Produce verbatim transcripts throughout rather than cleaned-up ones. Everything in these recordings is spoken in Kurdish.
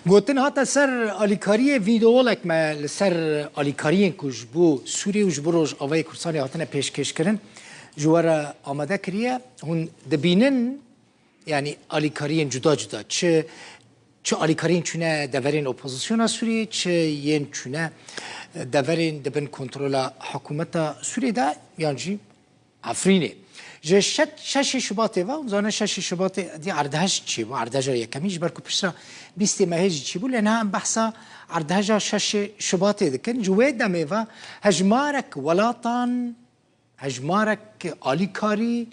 Gotin hate ser alîkariyê, vîdeolek me li ser alîkariyên ku ji bo Sûriyê û ji bo Rojavayê Kurdistanê hatine pêşkêşkirin, ji we re amade kiriye. Hûn dibînin, yanî alîkariyên cuda cuda, çi, çi alîkariyên çûne deverên opozisyona Sûriyê, çi yên çûne deverên di bin kontrola hikûmeta Sûriyê de, yan jî Efrînê. Ji şe-, şeşê Şubatê ve, hûn zanin şeşê Şubatê dî erdhej çêbû, erdheja yekemîn, ji ber ku piştre bîstê mehê jî çêbû, lê niha em behsa erdheja şeşê Şubatê dikin. Ji wê demê ve hejmarek welatan, hejmarek alîkarî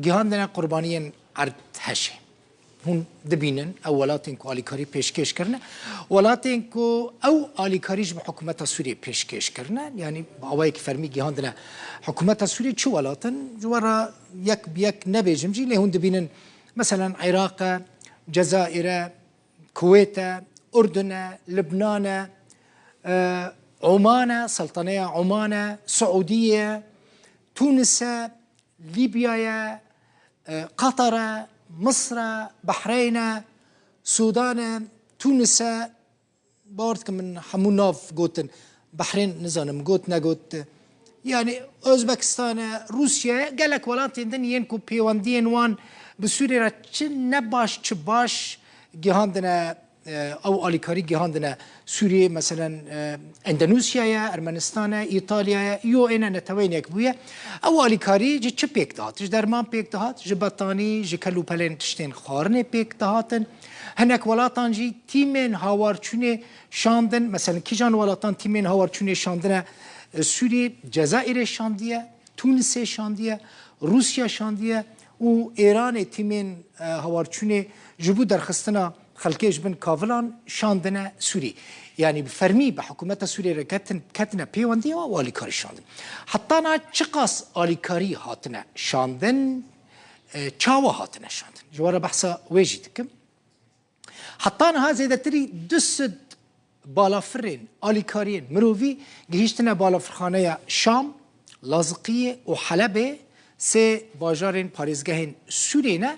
gihandine qurbaniyên erdhejê. Hûn dibînin ew welatên ku alîkarî pêşkêş kirine, welatên ku ew alîkarî ji bo hikûmeta Sûriyê pêşkêş kirine, yanî bi awayekî fermî gihandine hikûmeta Sûriyê, çi welat in? Ji we re yek bi yek nebêjim jî, lê hûn dibînin, meselen, Iraq e, Cezayir e, Kuwêt e, Urdun e, Libnan e, e, Oman e, Seltaneya Oman e, Siûdiye, Tunis e, Lîbya ye, e, Qatar e, Misr e, Behreyn e, Sûdan e, Tunis e, bawer dikim min hemû nav gotin, Behreyn nizanim got negot, yanî Ozbekistan e, Rûsya ye, gelek welatên din yên ku pêwendiyên wan bi Sûriyê re çi ne baş çi baş gihandine, e, ew alîkarî gihandine Sûriyê, meselen, e, Endonûsya ye, Ermenistan e, Îtalya ye, U N e, Neteweyên Yekbûyî ye. Ew alîkarî ji çi pêk dihat? Ji derman pêk dihat, ji betanî, ji kelûpelên tiştên xwarinê pêk dihatin. Hinek welatan jî tîmên hawarçûnê şandin, meselen, kîjan welatan tîmên hawarçûnê şandine, e, Sûriyê? Cezayirê şandiye, Tunisê şandiye, Rûsya şandiye û Êranê tîmên, e, hawarçûnê ji bo derxistina xelkê ji bin kavilan şandine Sûrî. Yanî bi fermî bi hikûmeta Sûriyê re ketin, ketine pêwendiya û alîkarî şandin. Heta niha çiqas alîkarî hatine şandin, e, çawa hatine şandin? Ji we re behsa wê jî dikim. Heta niha zêdetirî du sed balafirên alîkariyên mirovî gihîştine balafirxaneya Şam, Laziqiyê û Helebê, sê bajarên parêzgehên Sûriyê ne.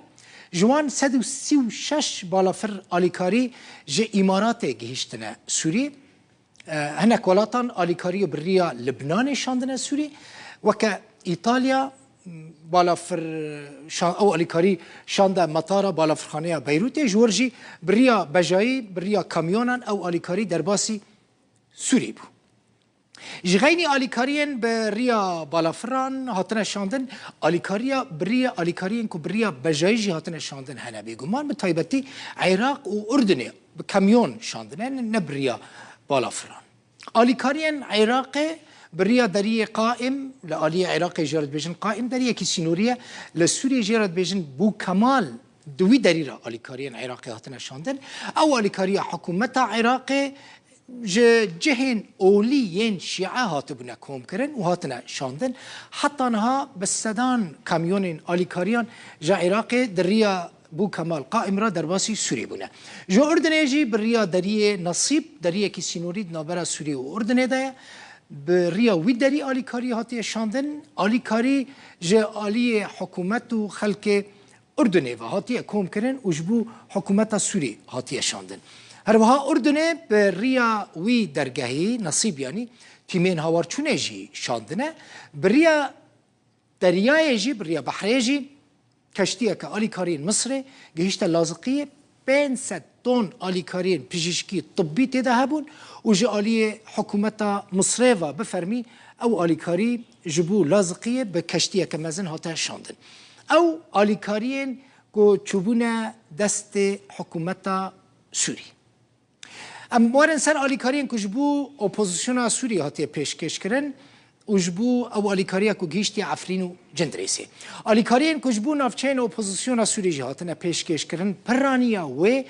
Ji wan sed û sî û şeş balafir alîkarî ji Îmaratê gihîştine Sûrî. E, hinek welatan alîkariyê bi riya Libnanê şandine Sûrî. Weke Îtalya, balafir şa-, ew alîkarî şande metara balafirxaneya Beyrûtê, ji wir jî bi riya bejayî, bi riya kamyonan ew alîkarî derbasî Sûrî bû. Ji xeynî alîkariyên bi riya balafiran hatine şandin, alîkariya bi riya, alîkariyên ku bi riya bejayî jî hatine şandin hene bêguman, bi taybetî Iraq û Urdunê bi kamyon şandine, ne bi riya balafiran. Alîkariyên Iraqê bi riya deriyê Qaim, li aliyê Iraqê jê re dibêjin Qaim, deriyekî sînorî ye, li Sûriyê jê re dibêjin Bû Kemal, di wî derî re alîkariyên Iraqê hatine şandin. Ew alîkariya hikûmeta Iraqê ji cihên olî yên Şîe hatibûne komkirin û hatine şandin. Heta niha bi sedan kamyonên alîkariyan ji Iraqê di riya Bû Kemal Qaim re derbasî Sûrî bûne. Ji Urdunê jî bi riya deriyê Nasîb, deriyekî sînorî di navbera Sûrî û Urdunê de ye. Bi riya wî derî alîkarî hatiye şandin. Alîkarî ji aliyê hikûmet û xelkê Urdunê ve hatiye komkirin û ji bo hikûmeta Sûrî hatiye şandin. Her wiha Urdunê bi riya wî dergehî, Nasîb yanî, tîmên hawarçûnê jî şandine. Bi riya deryayê jî, bi riya behrê jî keştiyeke alîkariyên Misirê gihîşte Laziqiyê, pênc sed ton alîkariyên pijîşkî, tibbî tê de hebûn û ji aliyê hikûmeta Misirê ve bi fermî ew alîkarî ji bo Laziqiyê bi keştiyeke mezin hate şandin. Ew alîkariyên ku çûbûne destê hikûmeta Sûrî. Em werin ser alîkariyên ku ji bo opozisyona Sûrî hatiye pêşkêşkirin û ji bo ew alîkariya ku gihîştiye Efrîn û Cindirêsê. Alîkariyên ku ji bo navçeyên opozisyona Sûrî jî hatine pêşkêşkirin, piraniya wê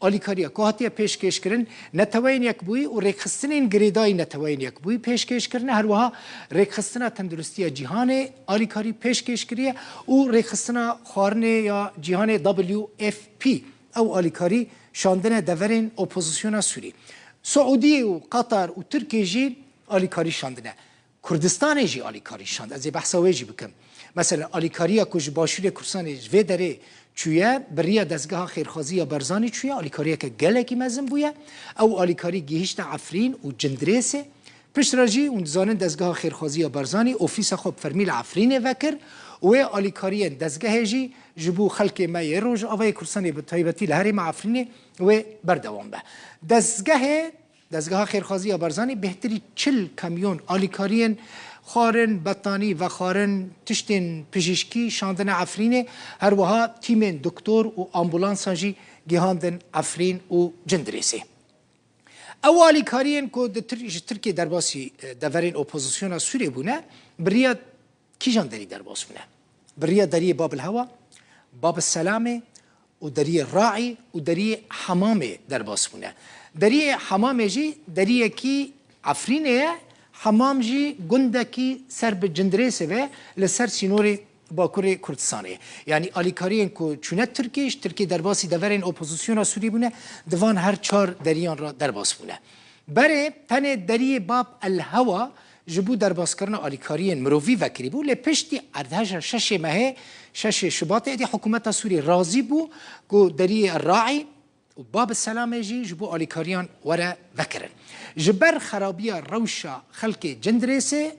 alîkariya ku hatiye pêşkêşkirin, Neteweyên Yekbûyî û rêkxistinên girêdayî Neteweyên Yekbûyî pêşkêş kirine, her wiha Rêkxistina Tenduristiya Cîhanê alîkarî pêşkêş kiriye û Rêkxistina Xwarinê ya Cîhanê W F P ew alîkarî şandine deverên opozisyona Sûrî. Siûdiyê û Qatar û Tirkiyê jî alîkarî şandine. Kurdistanê jî alîkarî şand. Ez ê behsa wê jî bikim. Mesela alîkariya ku ji Başûrê Kurdistanê ji vê derê çûye, bi riya dezgeha xêrxwazî ya Barzanî çûye, alîkariyeke gelekî mezin bûye. Ew alîkarî gihîşte Efrîn û Cindirêsê. Piştre jî hûn dizanin dezgeha xêrxwazî ya Barzanî ofîsa xwe bi fermî li Efrînê vekir û wê alîkariyên dezgehê jî ji bo xelkê me yê Rojavayê Kurdistanê bi taybetî li herêma Efrînê wê berdewam be. Dezgehê Dezgeha Xêrxwazî ya Barzanî bêhtirî çil kamyon alîkariyên xwarin, betanî, vexwarin, tiştên pijîşkî şandine Efrînê, her wiha tîmên doktor û ambulansan jî gihandin Efrîn û Cindirêsê. Ew alîkariyên ku di Tir-, ji Tirkiyê derbasî, e, deverên opozisyona Sûrê bûne, bi riya kîjan derî derbas bûne? Bi riya deriyê Bab el Hewa, Bab el Selamê û deriyê Raî û deriyê Hemamê derbas bûne. Deriyê Hemamê jî deriyekî Efrînê ye, Hemam jî gundekî ser bi Cindirêsê ve li ser sînorê Bakurê Kurdistanê. Yanî alîkariyên ku çûne Tirkiyê, ji Tirkiyê derbasî deverên opozisyona Sûrî bûne, di van her çar deriyan re derbas bûne. Berê tenê deriyê Bab el Hewa ji bo derbaskirina alîkariyên mirovî vekirî bû, lê piştî erdheja şeşê mehê, şeşê Şubatê, êdî hikûmeta Sûrî razî bû ku deriyê Raî û Bab Selamê jî ji bo alîkariyan were vekirin. Ji ber xerabiya rewşa xelkê Cindirêsê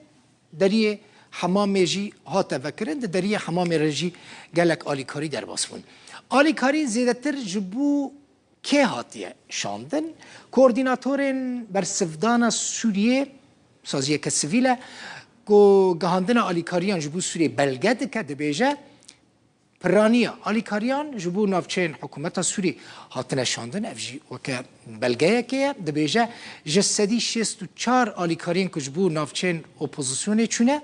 deriyê Hemamê jî hate vekirin, di deriyê Hemamê re jî gelek alîkarî derbas bûn. Alîkarî zêdetir ji bo kê hatiye şandin? Koordînatorên bersivdana Sûriyê, saziyeke sivîl e, ku gihandina alîkariyan ji bo Sûriyê belge dike, dibêje, piraniya alîkariyan ji bo navçeyên hikûmeta Sûrî hatine şandin. Ev jî weke belgeyekê ye. Dibêje, ji sedî şêst û çar alîkariyên ku ji bo navçeyên opozisyonê çûne,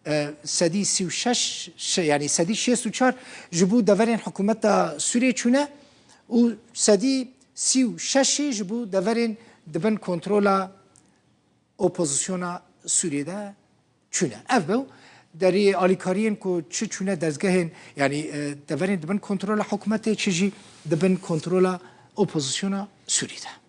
e, sedî sî û şeş, şe-, yanî sedî şêst û çar ji bo deverên hikûmeta Sûriyê çûne û sedî sî û şeşî ji bo deverên di bin kontrola opozisyona Sûriyê de çûne. Ev be derî alîkariyên ku çi çûne dezgehên, yanî, e, deverên di bin kontrola hikûmetê, çi jî di bin kontrola opozisyona Sûriyê de.